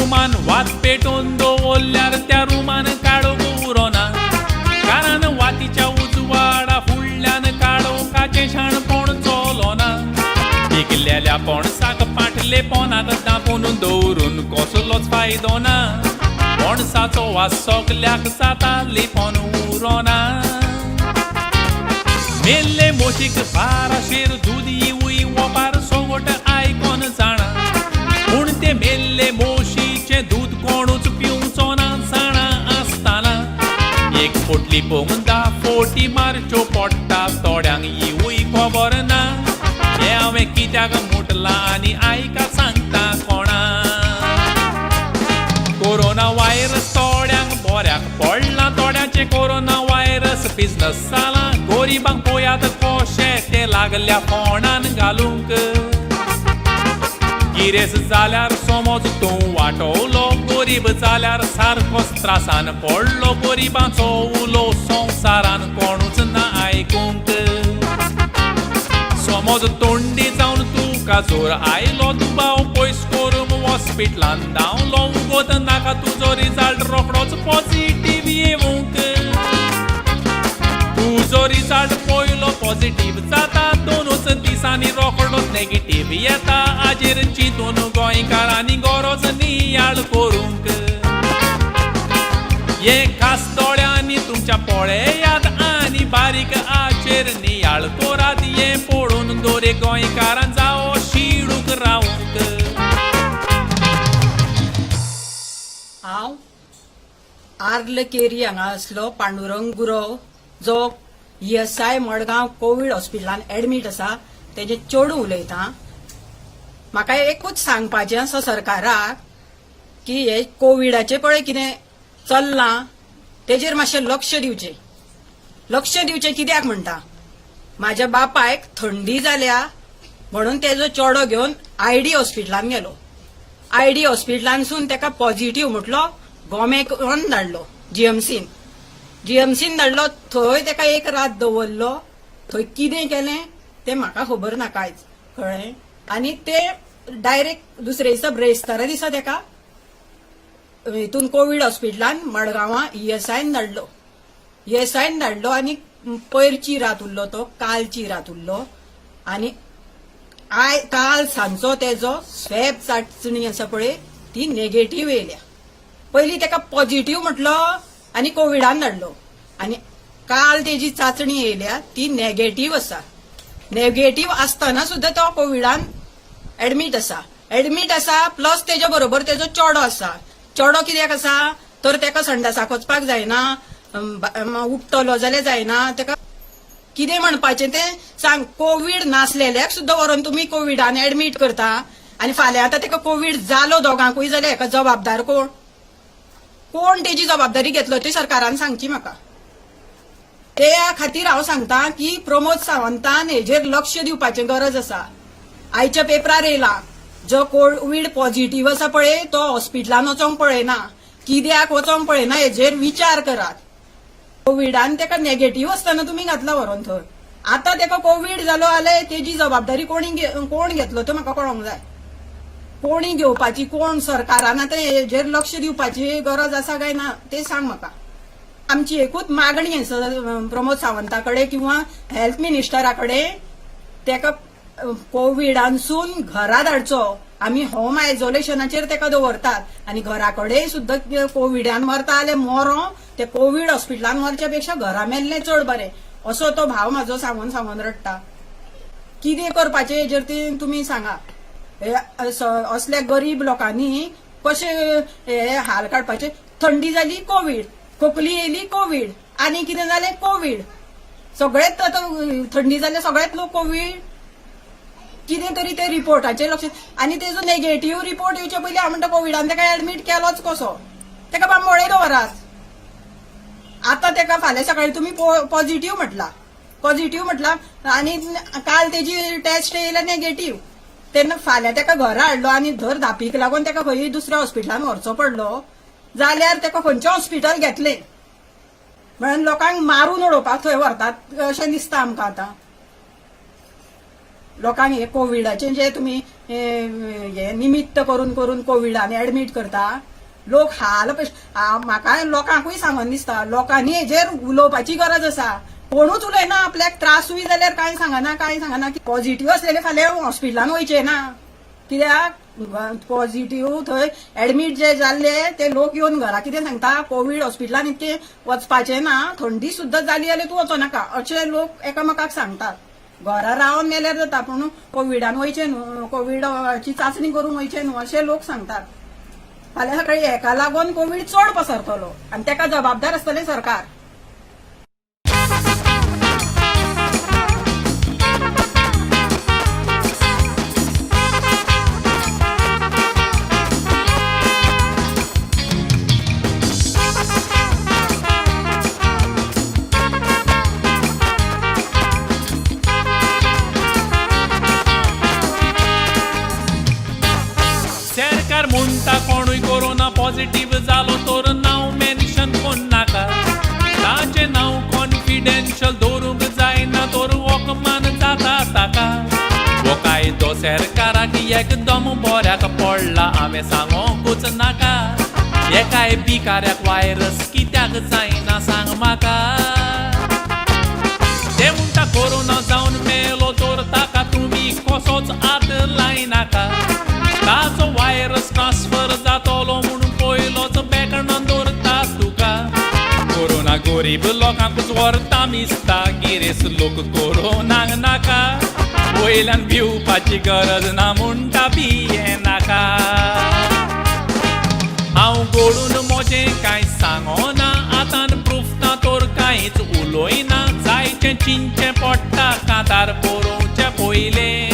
रुमान वात पेटोवन दवरल्यार त्या रुमान काळोख उरोना, कारण वातीच्या उजवाडा फुडल्यान काळोखाचें शाणपण चलोना. पिकलेल्या पणसाक पाटले पोनाक दांपून दवरून कसलोच फायदो ना. पणसाचो वास सगल्याक जाता, लिपोन उरोना. मेल्ले मोशीक बाराशेर दूद इवूय ओपार सोगट आयकोन जाणा, पूण ते मेल्ले मोशीचें दूद कोणूच पिवचो ना जाणा आसतना. एक पोटली पोंग 10 फोटी मारच्यो पडटा थोड्यांक इवूय खबर ना. हें हांवें कित्याक म्हटलां आनी आयका सांगता कोणा. कोरोना व्हायरस थोड्यांक बऱ्याक पडला, थोड्यांचे कोरोना व्हायरस बिजनस जाला. गरिबांक पळयात कशे ते लागल्या फोणान घालूंक. गिरेस जाल्यार समज तूं वाटवलो, गरीब जाल्यार सारकोच त्रासान पडलो. गरिबांचो उलो संवसारान कोणूच ना आयकूंक. समज तोंडी जावन तुका जोर आयलो, दुबाव पयस करूंक हॉस्पिटलान धांवलो. उगोत नाका तुजो रिजल्ट रोखडोच पॉजिटीव येवंक. तुजो रिजल्ट पयलो पॉजिटीव जाता, दोनूच दिसांनी रोखडोच नेगेटीव येता. हाजेर चिंतून गोंयकारांनी गरज नियाळ करूंक. हे खास दोळ्यांनी तुमच्या पळयात आनी बारीक आचेर नियाळ करात. हें पळोवन दर गोंयकारान जावो शिडूक रावंक. हांव आर्ल केरी हांगा आसलो पांडुरंग गुरव, जो ESI Madgaon Covid हॉस्पिटलान एडमीट आसा, तेजे चेडूं उलयता. म्हाका एकूच सांगपाचें आसा सरकाराक की हे कोविडाचें पळय कितें चल्लां तेजेर मातशें लक्ष दिवचें. लक्ष दिवचें कित्याक म्हणटा, म्हाज्या बापायक थंडी जाल्या म्हणून तेजो चेडो घेवन आयडी हॉस्पिटलान गेलो. आयडी हॉस्पिटलानसून तेका पॉझिटिव्ह म्हटलो, गोमे करून धाडलो जीएमसीन. जीएमसीन धाडलो, थंय तेका एक रात दवरलो. थंय कितें केलें तें म्हाका खबर ना कांयच, कळ्ळें. आनी ते डायरेक्ट दुसरे दिसा ब्रेस्तारा दिसा तेका हितून कोवीड हॉस्पिटलान मडगांवां ईएसआयन धाडलो. ईएसआयन धाडलो आनी पयरची रात उरलो तो, कालची रात उरलो. आनी I काल सांजचो तेजो स्वॅब चांचणी आसा पळय ती नेगेटीव येयल्या. पयलीं तेका पॉझिटिव्ह म्हटलो आनी कोविडान धाडलो, आनी काल तेजी चांचणी येयल्या ती नेगेटीव आसा. नेगेटीव आसतना सुद्दां तो कोविडान एडमीट आसा. एडमीट आसा प्लस तेजे बरोबर तेजो चेडो आसा. चेडो कित्याक आसा तर तेका संडासाक वचपाक जायना, उठ्ठलो जाल्यार जायना. तेका कितें म्हणपाचें तें सांग. कोवीड नासलेल्याक सुद्दां व्हरोन तुमी कोविडान एडमीट करता आनी फाल्यां आतां तेका कोवीड जालो दोगांकूय जाल्यार हेका जबाबदार कोण? कोण तेजी जबाबदारी घेतलो ती सरकारान सांगची म्हाका. त्या खातीर हांव सांगता की प्रमोद सावंतान हेजेर लक्ष दिवपाचें गरज आसा. आयच्या पेपरार येयला जो कोवीड पॉझिटिव्ह आसा पळय तो हॉस्पिटलान वचोंक पळयना, कित्याक वचोंक पळयना हेजेर विचार करात. कोविडान तेका नेगेटिव्ह आसतना तुमी घातला व्हरोन थंय, आतां तेका कोवीड जालो जाल्यार तेजी जबाबदारी कोण घेतलो तो म्हाका कळोंक जाय. कोणी घेवपाची, कोण सरकारान आतां हेजेर लक्ष दिवपाची गरज आसा काय ना तें सांग म्हाका. आमची एकूच मागणी आसा प्रमोद सावंता कडेन किंवा हेल्थ मिनिस्टरा कडेन, तेका कोविडानसून घरा धाडचो. आमी होम आयसोलेशनाचेर तेका दवरतात आनी घरा कडेन सुद्दां कोविडान मरता जाल्यार मरो, ते कोवीड हॉस्पिटलान मरच्या पेक्षा घरा मेल्लें चड बरें, असो तो भाव म्हाजो सांगून सांगून रडटा. कितें करपाचें हेजेर ती तुमी सांगा. हे असल्या गरीब लोकांनी कशे हे हाल काडपाचे? थंडी जाली कोवीड, खोकली येयली कोवीड, आनी कितें जालें कोवीड, सगळेच आतां थंडी जाल्यार सगळेच लोक कोवीड. कितें तरी ते रिपोर्टाचेर लक्ष. आनी तेजो नेगेटीव रिपोर्ट येवचे पयलीं हांव म्हणटा कोविडान तेका एडमीट केलोच कसो? तेका बांबोळे दवरात. आतां तेका फाल्यां सकाळी तुमी पॉझिटिव्ह म्हटला, पॉझिटिव्ह म्हटला आनी काल तेजी टेस्ट येयल्या नेगेटीव. तेन्ना फाल्यां तेका घरा हाडलो आनी धर धापीक लागून तेका खंय दुसऱ्या हॉस्पिटलान व्हरचो पडलो जाल्यार तेका खंयचें हॉस्पिटल घेतलें? म्हणून लोकांक मारून उडोवपाक थंय व्हरतात अशें दिसता आमकां. आतां लोकांक हे कोविडाचें जे तुमी हे निमित्त करून करून कोविडान एडमीट करता लोक. हाल म्हाका लोकांकूय सांगन दिसता, लोकांनी हेजेर उलोवपाची गरज आसा. कोणूच उलयना. आपल्याक त्रासूय जाल्यार कांय सांगना, कांय सांगना. पॉझिटिव्ह असलेले फाल्यां हॉस्पिटलान वयचे ना. कित्याक पॉझिटिव्ह थंय एडमीट जे जाल्ले ते लोक येवन घरा कितें सांगता, कोवीड हॉस्पिटलान इतकें वचपाचें ना, थंडी सुद्दां जाली जाल्यार तूं वचो नाका, अशें लोक एकामेकाक सांगतात. घरा रावन मेल्यार जाता, पूण कोविडान वयचें न्हू, कोविडाची चांचणी करूंक वयचें न्हू, अशें लोक सांगतात. फाल्यां सकाळी हेका लागून कोवीड चड पसरतलो आनी तेका जबाबदार आसतलें सरकार. सरकार म्हणटा कोणूय कोरोना पॉझिटिव्ह जालो तर नांव मेन्शन कोन्नाका, ताचें नांव कॉन्फिडेन्शियल दवरूंक जायना तर वखमान जाता ताका. हो कायदो सरकाराक एकदम बऱ्याक पडला, हांवें सांगोंकूच नाका. एकाय भिकाऱ्याक वायरस कित्याक जायना, सांग म्हाका. ते म्हणटा कोरोना जावन मेलो तर ताका तुमी कसोच हात लायनाका, ताचो वायरस ट्रान्सफर जातलो म्हणून पयलोच बेकणान दवरता तुका. कोरोना गरीब लोकांकूच व्हरता मिसता, गिरेस्त लोक कोरोनाक नाका. वयल्यान भिवपाची गरज ना म्हणटा, भिये नाका. हांव गोडून म्हजें कांय सांगना, आतां प्रूफ ना तर कांयच उलयना. जायचें चिंतचें पडटा कांतार बरोवचें पयलें.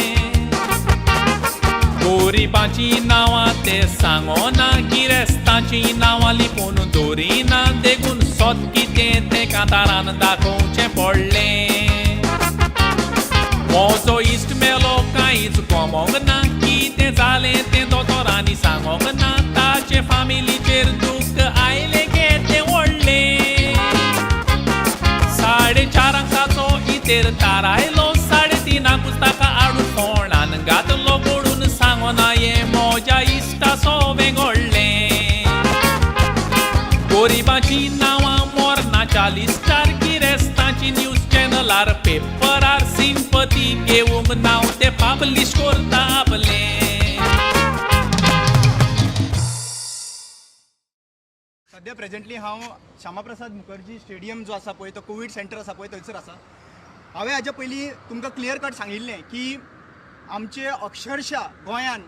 गरिबाचीं नांवां ते सांगना, गिरेस्ताचीं नांवां लिपोवन दवरिना, देखून सत कितें तें कांतारान दाखोवचें पडलें. म्हजो इश्ट मेलो कांयच कमोंक ना, कितें जालें तें दोतोरांनी सांगोंक ना. ताचे फामिलीचेर दुख्ख आयलें गे तें व्हडलें. 4:30 ताचो इतेर तार आयलो, 3:30कूच ताका हाडून फोंडान घातलो. पडून सांगना हें म्हज्या इश्टा सोवें घडलें. गरिबाचीं नांवां मरणाच्या लिस्टार, गिरेस्तांची न्यूज चॅनलार, पेपरार. सिंपती घेवंक नांव ते पब्लिश करता आपलें. सद्या प्रेझेंटली हांव श्यामाप्रसाद मुखर्जी स्टेडियम जो आसा पळय, तो कोवीड सेंटर आसा पळय, थंयसर आसा. हांवें हाज्या पयलीं तुमकां क्लियर कट सांगिल्लें की आमचे अक्षरशा गोंयान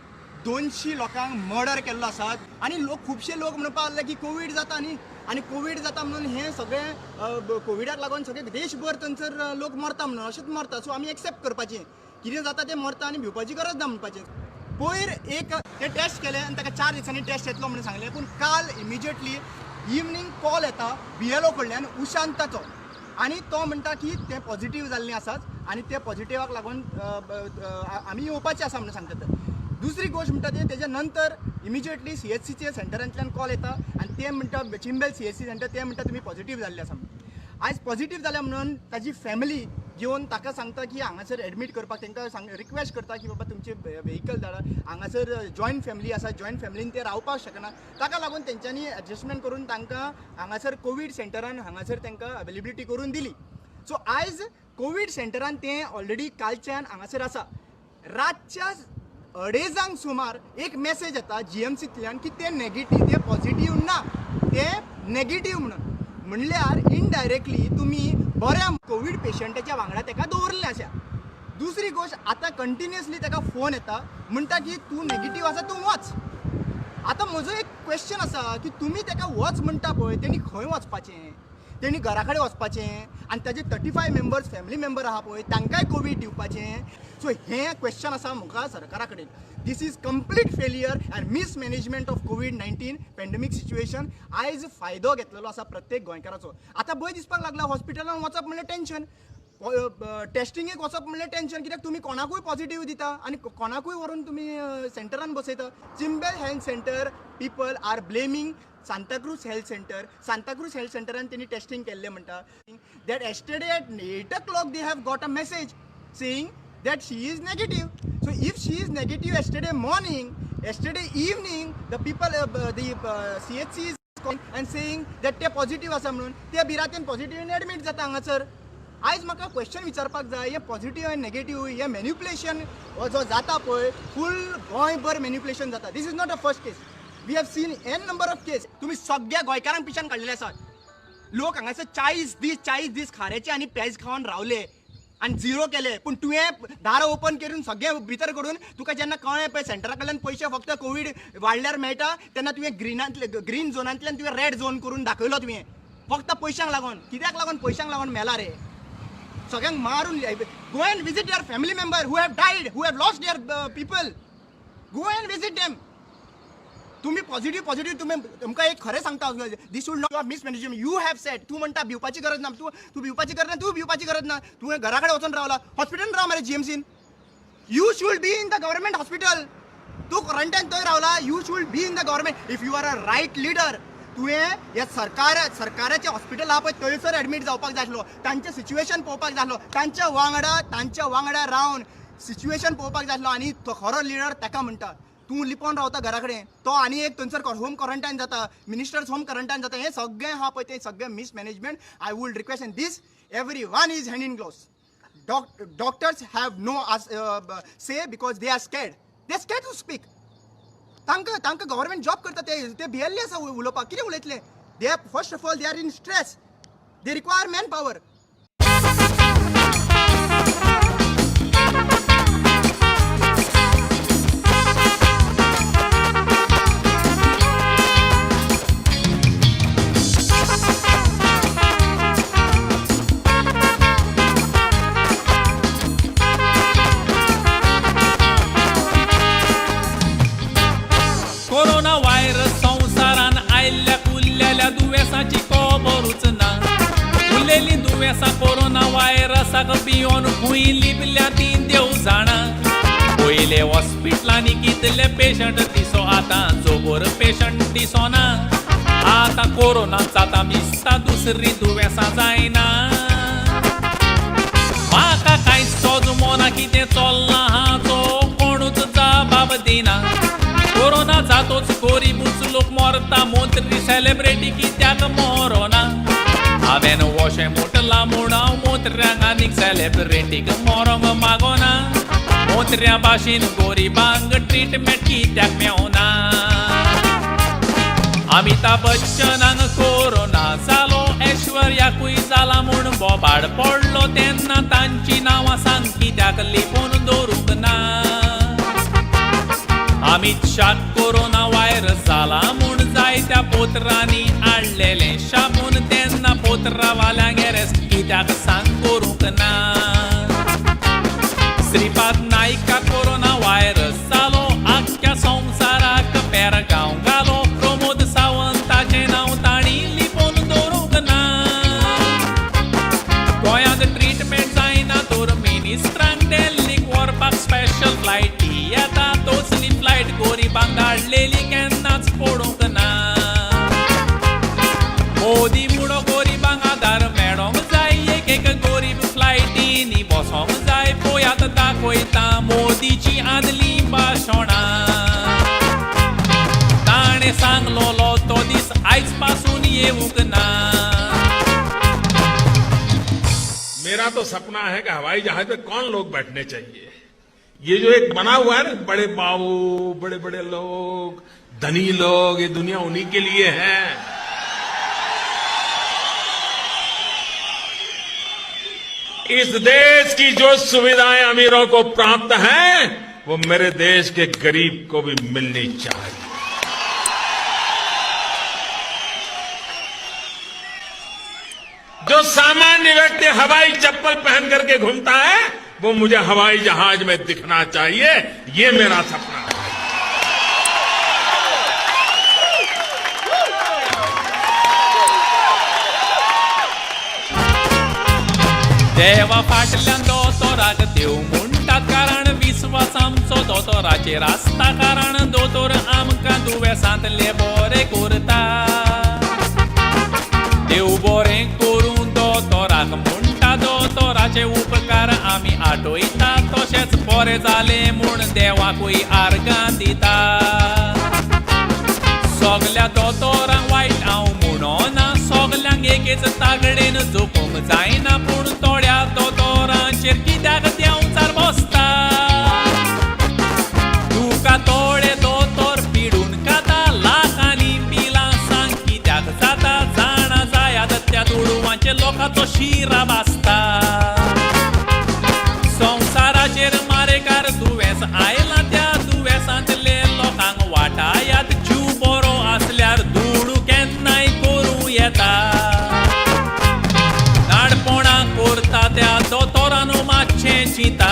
200 लोकांक मर्डर केल्लो आसा आनी लोक, खुबशे लोक म्हणपाक लागले की कोवीड जाता न्ही, आनी कोवीड जाता म्हणून हें सगळें कोविडाक लागून सगळे देशभर थंयसर लोक मरता म्हणून, अशेंच मरता. सो आमी एक्सेप्ट करपाचें, कितें जाता तें मरता आनी भिवपाची गरज ना म्हणपाचें. पयर एक ते टेस्ट केले आनी ताका 4 दिसांनी टेस्ट येतलो म्हणून सांगलें, पूण काल इमिजिएटली इवनींग कॉल येता बीएलओ कडल्यान उशांताचो आनी तो म्हणटा की ते पॉझिटीव जाल्ले आसात आनी ते पॉझिटिवाक लागून आमी येवपाचे आसा म्हणून सांगतात. दुसरी गोश्ट म्हणटा ते तेज्या नंतर इमिजिएटली सीएचसीच्या सेंटरांतल्यान कॉल येता आनी ते म्हणटा, चिंबेल सीएचसी सेंटर, ते म्हणटा तुमी पॉझिटीव जाल्ले आसा म्हणून. आयज पॉझिटीव जाल्या म्हणून ताजी फॅमिली घेवन ताका सांगता की हांगासर एडमीट करपाक तांकां सांग, रिक्वेस्ट करता की बाबा तुमचे व्हेकल धाडा, हांगासर जॉयंट फॅमिली आसा, जॉयंट फॅमिलीन ते रावपाक शकना. ताका लागून तेंच्यांनी एडजस्टमेंट करून तांकां हांगासर कोवीड सेंटरान हांगासर तांकां अवेलेबिलिटी करून दिली. सो आयज कोवीड सेंटरान ते ऑलरेडी कालच्यान हांगासर आसा. रातच्या 2:30 सुमार एक मॅसेज येता जीएमसींतल्यान की ते नेगेटीव, ते पॉझिटीव ना, ते नेगेटीव म्हणून. म्हणल्यार इनडायरेक्टली तुमी बऱ्या कोवीड पेशंटाच्या वांगडा ताका दवरलें आसा. दुसरी गोश्ट, आतां कंटिन्युअसली ताका फोन येता, म्हणटा की तूं नेगेटीव आसा, तूं वच. आतां म्हजो एक क्वेश्चन आसा की तुमी ताका वच म्हणटा पळय, तेणी खंय वचपाचें? तेणी घरा कडेन वचपाचें आनी ताजे 35 मेंबर्स फॅमिली मेंबर आहा पळय, तांकांय कोवीड दिवपाचें? सो हें क्वेश्चन आसा म्हाका सरकारा कडेन. This is complete failure and mismanagement of COVID-19 pandemic situation. आयज फायदो घेतलेलो आसा प्रत्येक गोंयकाराचो. आतां भंय दिसपाक लागला. हॉस्पिटलान वचप म्हणल्यार टेन्शन, टेस्टिंगेक वचप म्हणल्यार टेन्शन, कित्याक तुमी कोणाकूय पॉझिटीव दिता आनी कोणाकूय व्हरून तुमी सेंटरान बसयता. Chimbel health centre people are blaming Santacruz health centre. Santacruz health सेंटरान तेणी टेस्टिंग केल्लें म्हणटा. That yesterday at 8 o'clock they have got a message saying that she is negative. So if she is negative yesterday morning, yesterday evening, the people, the CHC is calling and saying that ते positive आसा म्हणून ते बिरातेन positive admit जाता हांगासर. आयज म्हाका question विचारपाक जाय, हें पॉझिटिव्ह आनी नेगेटिव्ह हें मॅन्युप्युलेशन हो जो जाता पळय, फूल गोंयभर मॅन्युप्युलेशन जाता. This is not a first case. We have seen n number of case. तुमी सगळ्या गोंयकारांक पिशान काडलेले आसात. लोक हांगासर 40 दीस, 40 दीस खाऱ्याचे आनी पेज खावन रावले आनी झिरो केले, पूण तुवें दारां ओपन करून सगळें भितर करून तुका जेन्ना कळ्ळें पळय सेंटरा कडल्यान पयशे फक्त कोवीड वाडल्यार मेळटा, तेन्ना तुवें ग्रिनांतले ग्रीन झोनांतल्यान तुवें रेड झोन करून दाखयलो. तुवें फक्त पयशांक लागून, कित्याक लागून? पयशांक लागून मेला रे सगळ्यांक मारून. Go and visit your family member who have died, who have lost their people. Go and visit them. तुम्ही पॉझिटिव्ह पॉझिटिव्ह, तुम्ही तुमकां एक खरें सांगता, this should not mismanagement. You have said, तूं म्हणटा भिवपाची गरज ना, तूं तूं भिवपाची गरज ना, तूं भिवपाची गरज ना. तुवें घरा कडेन वचून रावला, हॉस्पिटलान राव मरे जीएमसीन. You should be in the government hospital. तूं क्वॉरंटायन थंय रावला. You should be in the government. If you are a right leader, तुवें हे सरकार सरकाराचें हॉस्पिटल आहा पळय थंयसर एडमीट जावपाक जाय आसलो, तांचें सिच्युएशन पळोवपाक जाय आसलो, तांच्या वांगडा रावन सिच्युएशन पळोवपाक जाय आसलो. आनी तो खरो लिडर ताका म्हणटा. तूं लिपोन रावता घरा कडेन, तो आनी एक थंयसर होम क्वॉरंटायन जाता, मिनिस्टर्स होम क्वॉरंटायन जाता. हें सगळें आहा पळय तें सगळें mismanagement. I would request, and this every one is hand in gloves. Doctors have no say because they are scared. They scared to speak. तांकां गव्हर्मेंट जॉब करता ते ते भियेल्ले आसा उलोवपाक. कितें उलयतले? They are, first of all, they are in stress. They require man power. Corona virus संवसारान आयल्ल्या कुल्लेल्या दुयेंसाची खबरूच ना. उरलेलीं दुयेंसां कोरोना व्हायरसाक भियोन खंय लिपल्या ती देव जाणा. पयले हॉस्पिटलांनी कितले पेशंट दिसो, आतां जोबर पेशंट दिसोना. आतां कोरोना जाता दिसता, दुसरी दुयेंसां जायना. म्हाका कांयच सोजमोना कितें चल्लां हाचो, कोणूच जबाब दिना. कोरोना जातोच गोरिबूच लोक मरता, मंत्री सेलेब्रिटी कित्याक मरोना? हांवें वशें मुटलां म्हूण हांव मोत्र्यांक आनीक सेलेब्रिटीक मरोंक मागोना. मोत्र्या भाशेन गोरिबांक ट्रिटमेंट कित्याक मेवना? अमिताभ बच्चनाक कोरोना जालो, ऐश्वर्याकूय जाला म्हूण बोबाड पडलो तेन्ना तांची नांवां सांग कित्याक लिपोवन दवरूंक ना? अमित शाक कोरोना व्हायरस जाला म्हूण जायत्या पोत्रांनी हाडलेलें शाबून, तेन्ना पोत्रावाल्यांक एरेस्ट कित्याक सांग करूंक ना? श्रीपाद नायका कोरोना व्हायरस जालो, आख्ख्या संवसाराक पेरगांव घालो. प्रमोद सावंताचें नांव तांणी लिपोवन दवरूंक ना. गोंयांत ट्रिटमेंट जायना तर मिनिस्ट्रांक दिल्लीक व्हरपाक स्पेशल फ्लायटी येता. तसली फ्लायट गोरिबांक धाडलेली केन्नाच पडूंक ना. मोदी मुडो गोरिबांक आदार मेळोंक जाय, एक एक गोरीब फ्लायटींनी बसोंक जाय. पळयात, दाखयता मोदीची आदली भाशणां. ताणें सांगलोलो तो दीस आयज पासून येवंक ना. मेरा तो सपना है कि हवाई जहाज में कौन लोग बैठने चाहिए. ये जो एक बना हुआ है ना, बड़े बाबू, बड़े बड़े लोग, धनी लोग, ये दुनिया उन्हीं के लिए है. इस देश की जो सुविधाएं अमीरों को प्राप्त हैं, वो मेरे देश के गरीब को भी मिलनी चाहिए. जो सामान्य व्यक्ति हवाई चप्पल पहन करके घूमता है, वो मुझे हवाई जहाज में दिखना चाहिए. ये मेरा सपना है. देवा फाटल्यान दोतोराक देव म्हणटात, कारण विस्वास आमचो दोतोराचेर आसता, कारण दोतोर आमकां दुयेंसांतले बरें करता. देव बरें करूं दोतोराक म्हणटा, दोतोराचे उपकार आमी आठयता. तशें बरें जालें म्हूण देवाकूय आर्गां दिता. सगल्या दोतोरांक वायट हांव म्हणोना, सगल्यांक एकेच तागडेन जोखूंक जायना, पूण थोड्या दोतोरांचेर कित्याक देंवचार बसता? तुका थोडे दोतोर पिडून खाता, लाखांनी बिलां सांग कित्याक जाता? जाणा जायात त्या दुडवांचे लोकांचो शिरा बासता. संवसाराचेर मारेकार दुयेंस आयला, त्या दुयेंसांतले लोकांक वाटायात. जीव बरो आसल्यार दुडू केन्नाय करूं येता. नाडपणां करता त्या दोतोरान मातशें चिंता.